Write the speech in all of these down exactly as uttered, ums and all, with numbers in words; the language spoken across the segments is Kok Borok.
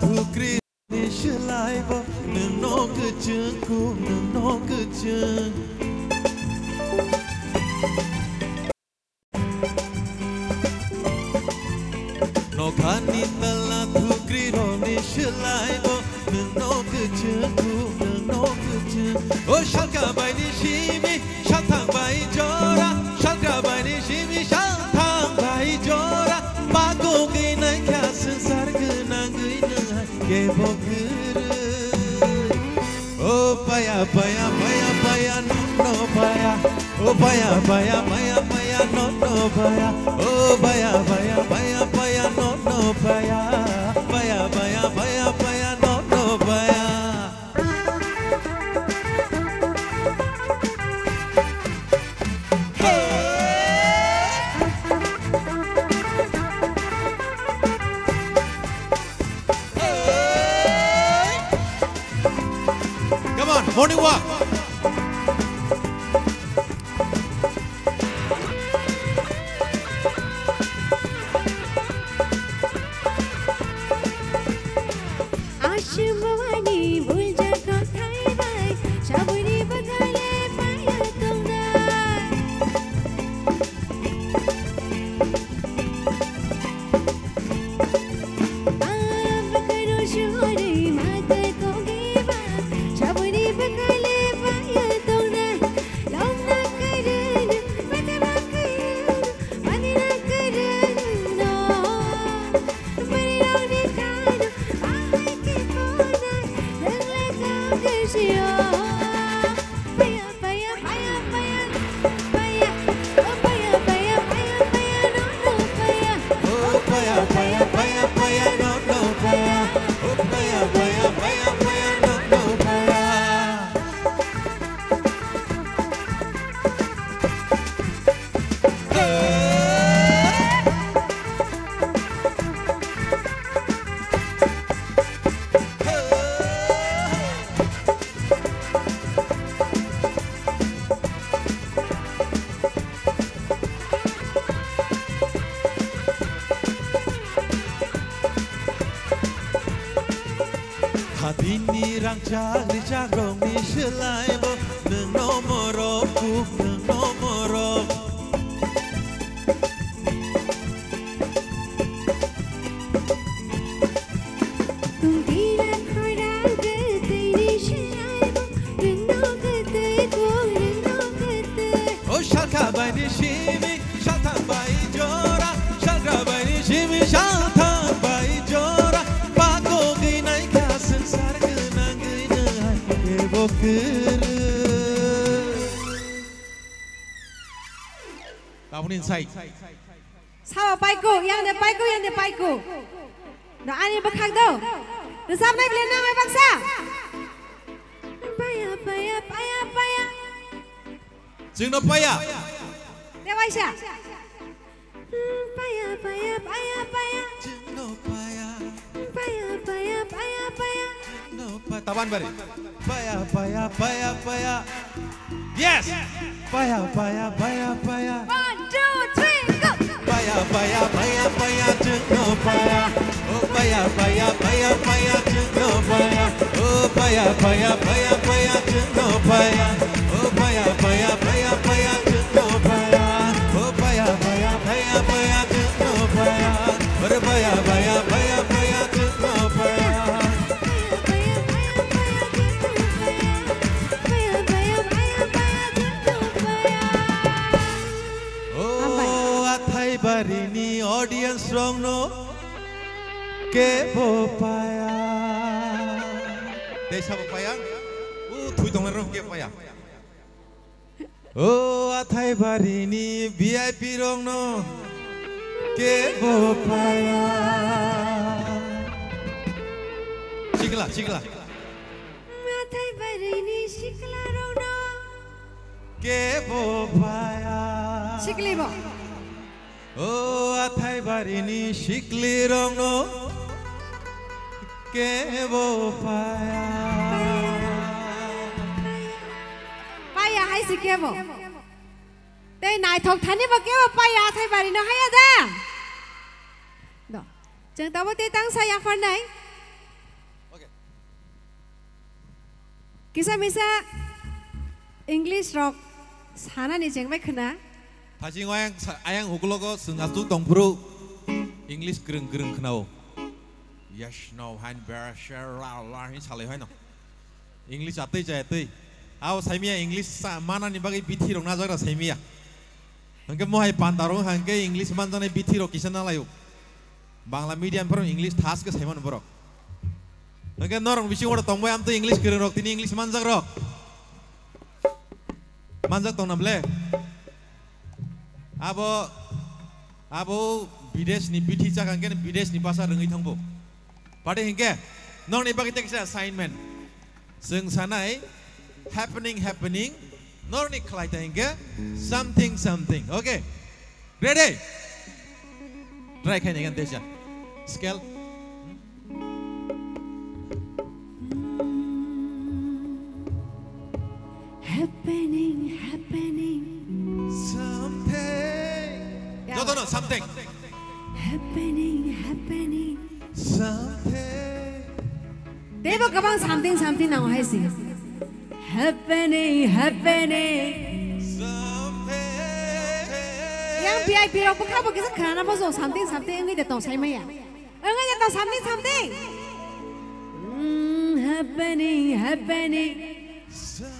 Thukri ni swlaibo nwngno kwchwng kuk, nwngno kwchwng. Nokhani tala thukri rokni swlaibo nwngno kwchwng kuk, nwngno kwchwng. O salka baini simi salthang bai jora, salka baini simi salthang bai jora. Bagwi naikha swngchar gwnangwi nwng hai kebo kwrwi. O paya, paya, paya, paya, no, no, paya. O paya, paya, paya, paya, no, no, paya. O paya, paya, paya, paya, no, no, paya. Paya, paya, paya, paya, no, no, paya. Come on, morning walk. Ashwani bulja kothai bai, sabuni bagale paya tongda. Hadini rangchak richakrokni swlaibo nwngno morok kuk, nwngno morok. O salka baini simi salthang bai jora, salka baini simi salthang bai jora, bagwi naikha swngchar gwnangwi nwng hai kebo kwrwi. Tabukni sai. Sabo paiko, yang de paiko, yang de paiko. No ani bwkhak do. Rwchapnai bwle nang bai baksa. Paya, paya, paya, paya. Chwngno paya. Tewaisa. Paya, paya, paya, paya. Chwngno paya. Paya, paya, paya, paya. Chwngno pa-, Taban bari. Paya, paya, paya, paya. Yes! Paya, paya, paya, paya. One, two, three, go! Paya, paya, paya, paya, chwngno paya. Oh, paya, paya, paya, paya, chwngno paya. Oh, paya, paya, paya, paya, chwngno paya. Oh, paya, paya, paya, paya, chwngno paya. Oh, paya, paya, paya, paya, chwngno paya. Ore paya, paya, paya, paya, chwngno paya. O Athaibarini audience rokno kebo paya. Tei sabo paya? O thwi tongnai rok kebo paya? O Athaibarini V I P rokno kebo paya. Sikla, sikla. Athaibarini sikla rokno kebo paya. Sikli bo. O Athaibarini siklirokno kebo paya. Paya hai se kebo. Tei naithok thani bo kebo paya Athaibarino haya da. Do. Chwng tabo tei tangsa yapharnai. Kisa misa English rok sanani chengbai khna. Thaching ayang sa-, ayang ukulogo chwng aswk tongphuru English kwrwng kwrwng khnao. Yes, no, han, ber, sher, la, la, hin salai haino. English atwi jaya twi. Abo saimiya English sa-, manani bagwi bithi rok najakra saimiya. Hwnkhe mohai panda rok hwnkhe English manjaknai bithi rok kisa nalaio. Bangla medium phano English thas khe saimano borok. Hwnkhe norok bising oro tongbai amtwi English kwrwng rok tini English manjak rok. Manjak tongna ble? Abo, abo bidesh ni bithi chakha hwnkhe bidesh ni basa rwngwi thangbo. Pade hwnkhe nokni bagwi tei kisa assignment. Chwng sanai happening, happening. Norni khlai ta hwnkhe something, something. Okay. Ready? Try khaina hwnkhe tesa. Scale. Happening, happening. Something. Yeah. Jotono something. Happening, happening. Something. Teibo kwbang something, something nango hai se. Happening, happening. Something. Yang V I P rok bwkha bo kisa khana bo jo something, something wngwi de tong sai maya. Wngwi de tong something, something. Mm, happening, happening. Something.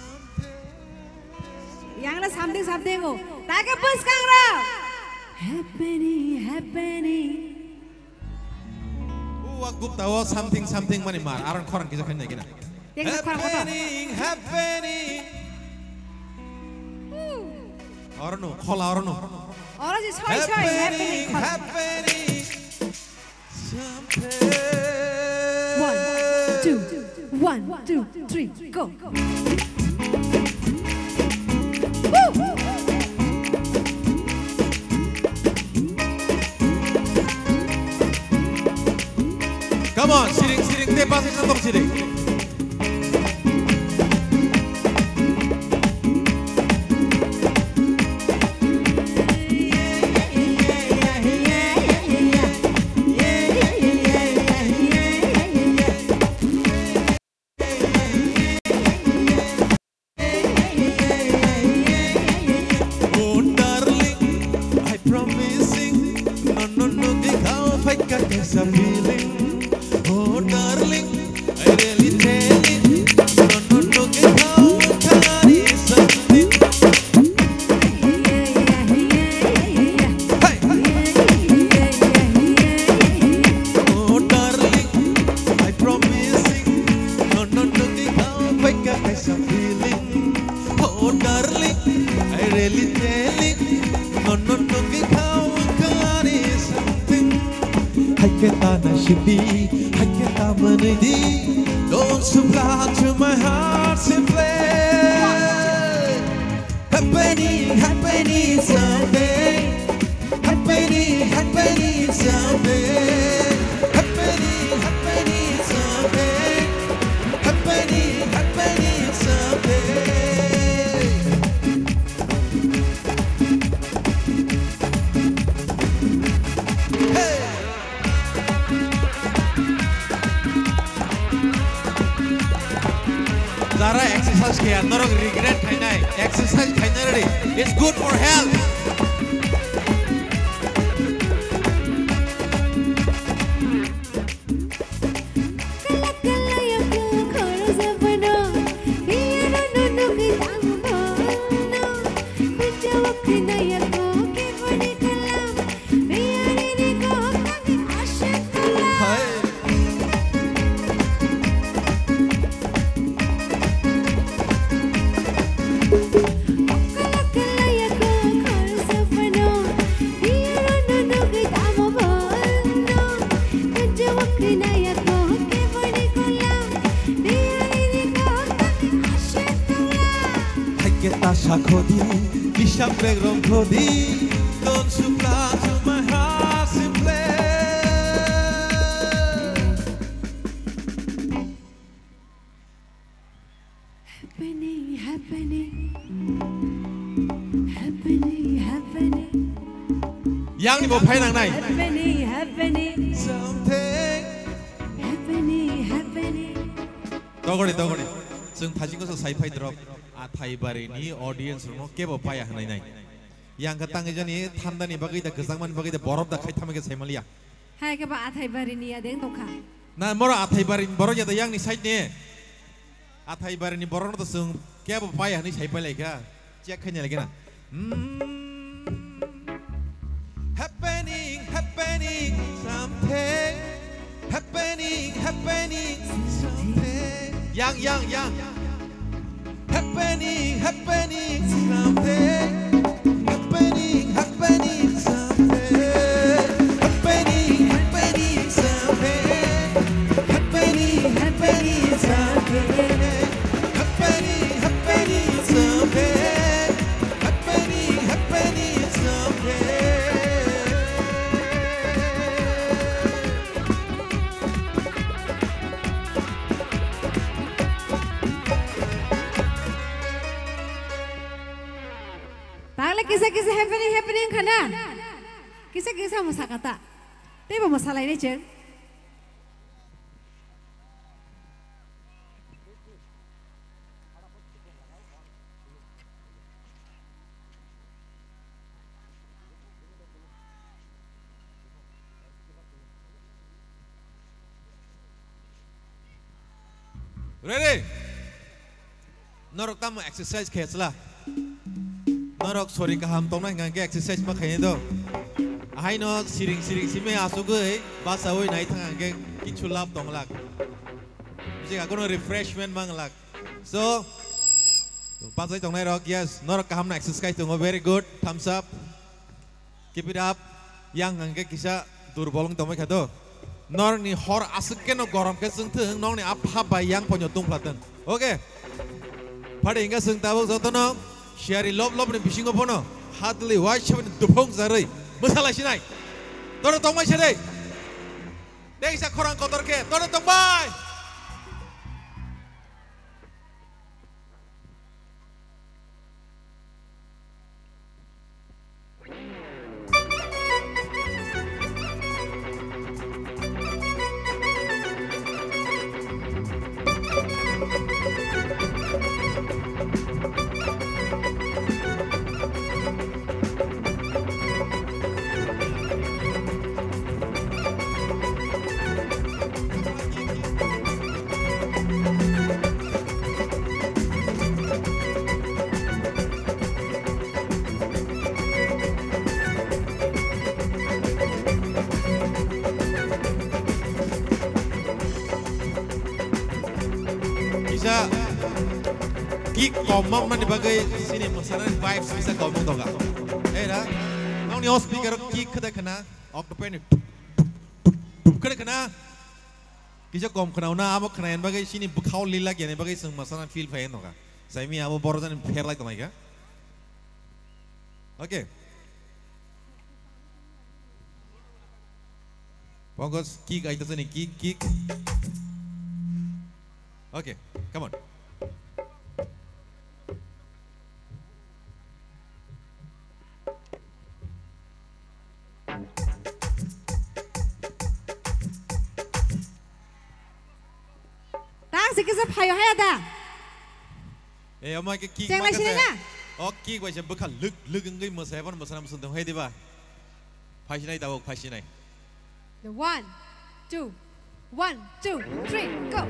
Yang na something, something o. Take bwskang rok. Happening, happening. Uwa gupta o something something mani mar. Aron khorang kisa khaina gina. Yang na khorang kotor. Happening, happening. Orono, khola orono. Oro si soi soi, happening, happening, khola. Happening. Something. One, two, one, two, three, go. Come on, siring, siring, te basi sa tong siring. Oh, darling, I promising, no, no, no, the how I got this feeling. Oh, darling, I really telling, no, no, no, the how I got this feeling. Hey! Oh, darling, I promising, no, no, no, the how I got this feeling. Oh, darling, I really telling, no, no, no, the how I got this feeling. Hai ke ta na shidi, hai ke ta manidi. Don't supply to my heart simply. Happening, happening something. Happening, happening something. Happening, happening something. Happening, happening something. Hey! Jara exercise kaya, norok regret khainai, exercise khainai redi. It's good for health. Hai ke ta sakhodi, kisa prek rong khodi, don't supply to my heart simply. Happening, happening. Happening, happening. Yang ni bo phai nang nai. Happening, happening. Something. Happening, happening. Togori, togori. Chwng thaisingo se sai phai drop, Athaibari ni audience rokno kebo paya hwnwi nai. Yang khe tangwi jani thanda ni bagwi da, kwchangma ni bagwi da, borok da khai thamwi khe sai maliya. Hai khe ba Athaibari ni ya deng tongkha. Na moro Athaibari ni borok ya da yang ni side ni. Athaibari ni borok no to chwng kebo paya hwnwi sai pai lai kha. Check khai nai lai khe na. Mm. Happening, happening, something. Happening, happening, something. Yang, yang, yang. Happening, happening, something. Happening, happening, something. Happening, happening, something. Happening, happening, something. Happening, happening, something. Happening, happening, something. Tagle kisa kisa happening, happening khana. Kisa kisa mwsakata. Teibo mwsalainai chwng. Ready? Norok tamo exercise khe chwla? Norok sori kaham tongna hingka khe exercise ma khainai do. Ahaino siring siring simi asugwi bachaui nai thang hingka khe kichu lab tonglak. Bisi akono refreshment manglak. So, bachai tongnai rok, yes, norok kaham no exercise tongo, very good, thumbs up. Keep it up. Yang hingke kisa durbol wng tongbai kha do. Norni hor aswk keno gorom khe chwng thung, nokni apha bai yang ponyo tungphla thung. Okay. Phadi hingke chwng tabuk jotono siyari lob lobni bisingo bono hadli wai sabani duphung jarwi mwsalai sinai. Toro tongbai sade. Tei kisa khorang kotor khe toro tongbai. Kisa kick kom moknani bagwi chini mwsanani vibes kisa kom wng tongkha. Era, nokni o speaker o kick khwdai khwna, ok to pen tup, tup, tup, tup khwdai khwna. Kisa kom khwnauna, amo khwnaini bagwi chini bwkhao lila giyani bagwi chwng mwsana feel phai wng tongkha. Saimi abo borok jani pherlai tonglaikha. Okay. Pankaj, kick aita sani, kick, kick. Okay, come on. Tang se kisa phaio haya da. Eh, omo ke kick. Cheng ma nai khe sini se na? O kick bai se bwkha lwk lwk wngwi mwsai, bono mwsana mwsung tong hai diba? Phaisinai tabuk, phaisinai. The one, two, one, two, three, go.